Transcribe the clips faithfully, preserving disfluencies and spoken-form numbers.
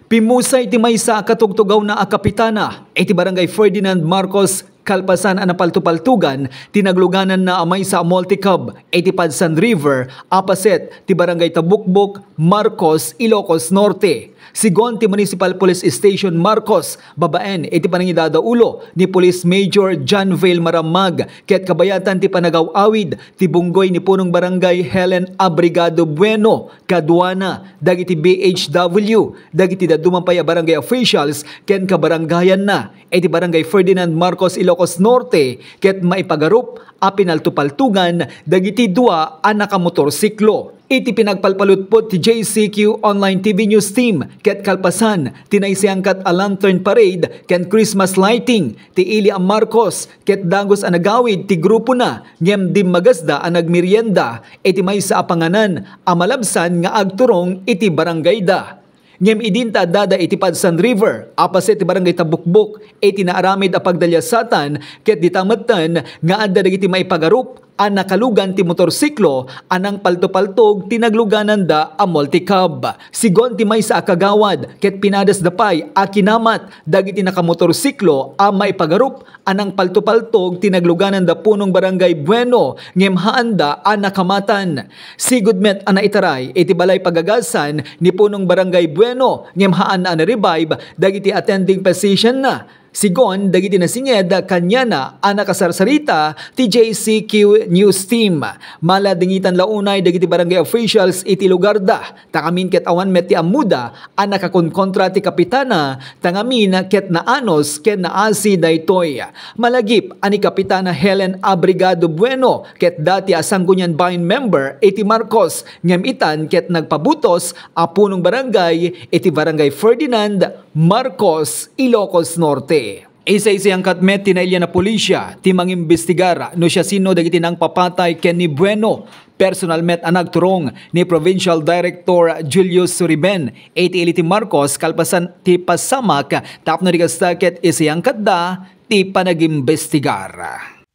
Pimmusay ti maysa a katugtugawna a kapitana iti Barangay Ferdinand Marcos kalpasan a napaltupaltugan ti naglugananna a maysa a multicab iti Padsan River a paset ti Barangay Tabukbok, Marcos, Ilocos Norte. Sigun ti Municipal Police Station Marcos, babaen iti panangidadaulo ni Police Major John Vale Maramag ket kabayatan ti panagaw-awid ti bunggoy ni Punong Barangay Helen Abrigado Bueno, kaduana dagiti B H W, dagiti dadduma pay a barangay officials ken kabarangayanna iti Barangay Ferdinand Marcos, Ilocos Norte, ket maipagarup a pinaltupaltugan dagiti dua a nakamotorsiklo. Iti pinagpalpalutpot ti J C Q Online T V News Team ket kalpasan ti naisayangkat a lantern parade ken Christmas lighting ti ili a Marcos ket dagus a nagawid ti grupona ngem dimmagasda a nagmerienda iti maysa a panganan a malabsan nga agturong iti barangayda. Ngem idinta addada iti Padsan River a paset ti Barangay Tabukbok iti naaramid a pagdaliasatan ket dita metten nga adda dagiti maipagarup a nakalugan ti motorsiklo a nangpaltupaltog ti naglugananda a multicab. Sigun ti maysa a kagawad ket pinadasda pay a kinamat dagiti nakamotorsiklo a maipagarup a nangpaltupaltog ti naglugananda Punong Barangay Bueno ngem haanda a nakamatan. Sigud met a naitaray iti balay pagagasan ni Punong Barangay Bueno ngem haan a na-revive dagiti attending physician na. Sigun dagiti nasinged kaniana a nakasarsarita ti J C Q News Team. Maladingitan la unay dagiti barangay officials iti lugarda. Ta ngamin ket awan met ti ammoda a nakakonkontra ti kapitana, ta ngamin ket naanus ken naasi daytoy. Malagip a ni Kapitana Helen Abrigado Bueno ket dati a Sangguniang Bayan member iti Marcos, ngem itan ket nagpabutos a punong barangay iti Barangay Ferdinand Marcos, Ilocos Norte. Isaisayangkat met ti nailian a pulisia ti mangimbestigar no siasino dagiti nangpapatay ken ni Bueno. Personal met a nagturong ni Provincial Director Julius Suriben iti ili ti Marcos kalpasan ti pasamak tapno di kasta ket isayangkatda ti panagimbestigar.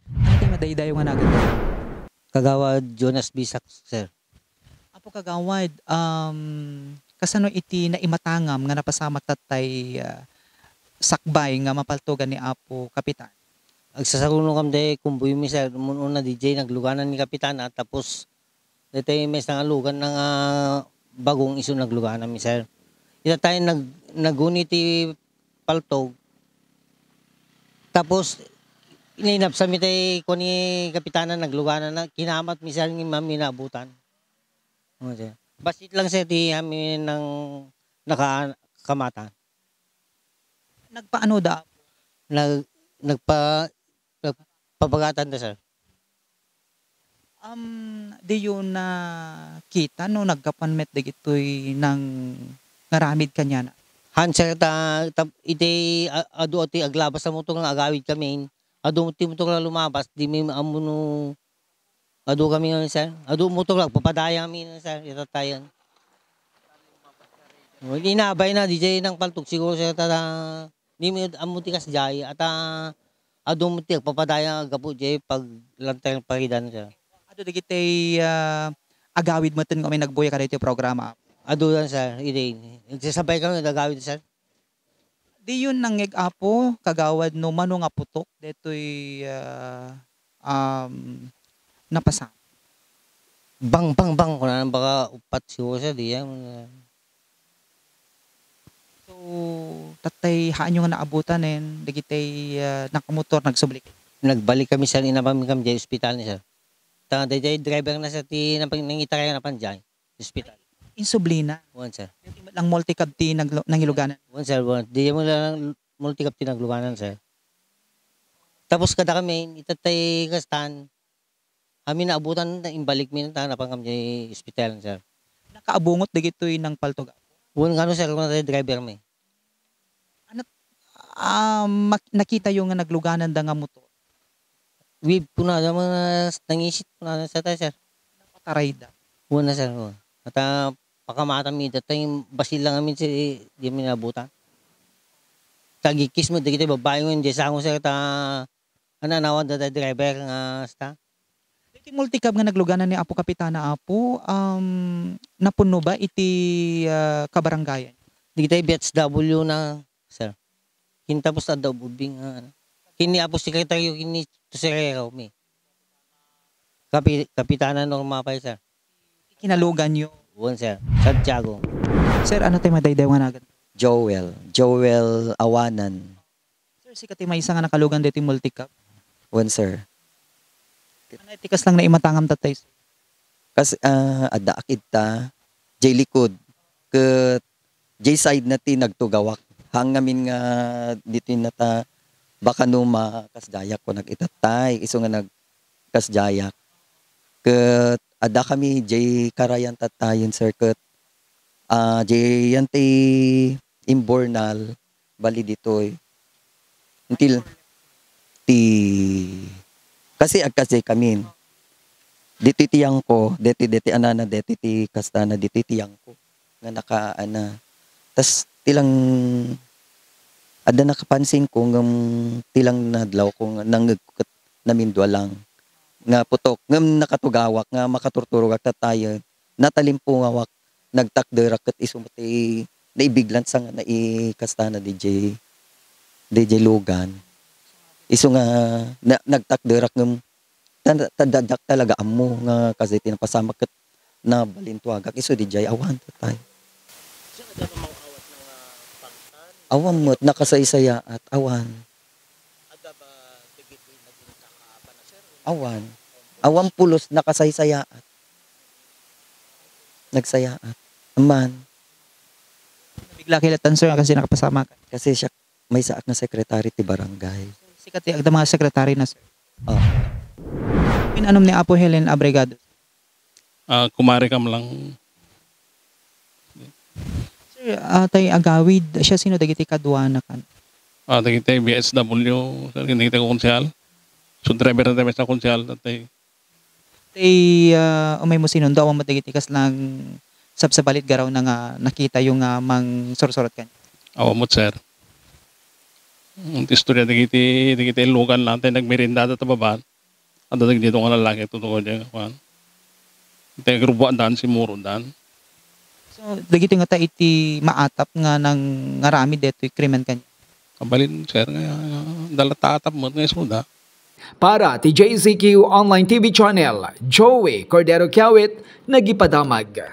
Ano ti madaydayaw nga nagan? Kagawad Jonas Bisak, sir. Apo Kagawad, um, kasano iti naimatangam nga napasamak tattay, ah, sakbay nga mapaltogan ni Apo Kapitan? Agsasaruno kam di kumbuy mi, sir. Mun-una, D J, nagluganan ni Kapitana, tapos daytoy maysa nga lugan na nga bagong isu nagluganan mi, sir. Ita tayo nag-, naguni ti paltog. Tapos, ininapsa mi tay kuan ni Kapitana, nagluganan na, kinamat mi, sir, ngem amin naabutan. Oo, sir. Bassit lang, sir, ti amin nang nakakamatan. Nagpaano da? Nag-, nagpa-, nagpabagatan da, sir. Um, diyo nakita no naggapuan met dagitoy nangaramid kaniana? Han, sir, ta, ta, iti a-, adu ti aglabas a motor nga agawid kami. Adu ti motor nga lumabas, di mi ammo no adu kami ngamin, sir. Adu motor, agpapadaya kami, sir, itatayan. Inabay na, D J, nangpaltog siguro, sir, ta, di mi ammo ti kasdiay, ata, adu ti agpapadaya gapu, D J, pag lantern paridan, sir. Adu dagiti, ah, agawid metten nga umay nagbuya kadagiti programa? Adu yan, sir, idi. Nagsasabay kami, nagagawid, sir. Diyon nangngeg, Apo, Kagawad, no mano nga putok detoy, ah, um, napasa? Bang, bang, bang, kunana baka upat siguro, sir, diyan. So, tattay haanyo nga naabutan, eh, dagitay, ah, nakamotor, nagsubli? Nagbalik kami, sir, inapami kami diay ospital ni, sir. Ta, daydiay driver na, sir, ti napang-, nangitaray na pan diay ospital. Insubli na? Wen, sir. Daytoy met lang multicab ti naglo-, nangiluganan? Wen, sir, wen. Daydiay met lang multicab ti nagluganan, sir. Tapos kada kami, itattay kastan, amin naabutan, imbalik mi ta, napan kami diay ospital, sir. Nakaabungot dagitoy nangpaltog? Wen, ngano, sir, kunana ti driver mi. Ano, ah, mak-, nakitayo nga naglugananda nga motor? Wave kunada, mga nangisit kunada sa tayo, sir. Napatarayda? Wen na, sir, wen. At, ah, pakamatan mi, datay bassit lang amin, sir, di mi naabutan. Tagikis met dagiti babai ngon, diay sango, sir, ta, ano, nawan datay driver nga, sta? Iti multicab nga nagluganan ni Apo Kapitana, Apo, um, napunno ba iti, ah, kabarangayan? Dagiti B H W na, sir. Ken tapos adda ubbing, ah, ken ni Apo Sekretaryo, ken ni Tesorero mi. Kapi-, Kapitana Norma pay, sir. Kinaluganyo? Wen, sir. Santiago. Sir, ano ti madaydayaw nga nagan? Joel. Joel Awanan. Sir, sika ti maysa nga nakalugan ditoy multicab? Wen, sir. Ano ti kasla nga naimatangam tattay, sir? Kas-, ah, adda akidta, jay likod, ket jay side na ti nagtugawak. Haan ngamin nga ditoy nata, baka no makasdiayak ko nagitattay, isu nga nagkasdiayak. Ket adda kami jay karayan tattayen, sir, ket, ah, jay yan ti imbornal, bali ditoy. Until ti, kasi agkasi kamin. Ditoy ti yangko, deti, deti anana, deti ti kastana, ditoy ti yangko. Nga naka, ana. Tas tilang, adda nakapansin ko, ngem tilang nadlaw ko, nga nangeg ko ket namindua lang. Nga putok, ngem nakatugawak, nga makaturturogak tattayen. Natalimpungawak, nagtakderak ket isu met ti naibiglan sa nga naikastana D J, D J Logan. Isu nga na, nagtakderak ngem ta, ta, adda, addak talaga ammo nga kas daytoy napasamak ket nabalintuagak isu D J awan tattay. Awan met, nakasaysayaat, awan. Awan. Awan pulos nakasaysayaat. Nagsayaat. Aman. Bigla kay latan, sir, kasi nakapasamak. Kasi siya, maysaak nga sekretary ti barangay. Sika ti agda mga sekretary na, sir. Oh. Pinanom ni Apo Helen Abregado? Ah, kumare kam lang. Sir, ah, tay agawid, siasino dagiti kaduana kan? Ah, dagiti B S W, sir, dagiti konsehal. So, driver na tayo sa konsehal, tatay. Tay, ah, umay mo sinundo, awan mo dagiti kaslang sabsabalit garaw na nga nakita yung nga mang sursurot kan? Awan mo, sir. Ang istorya dagiti, dagiti lugan lang, tay nagmerendada ta baban. Adda dagiti nga lalaki, tutukoy diay nga kuan. Ti grupo dan, simuro dan. So, dagiti ngata iti maatap nga nangaramid detoy krimen kaniak? Kabalin, sir, nga, nga, dala ta atap met nga isuda. Para ti J C Q Online T V Channel, Joey Cordero Kiawit, nagipadamag.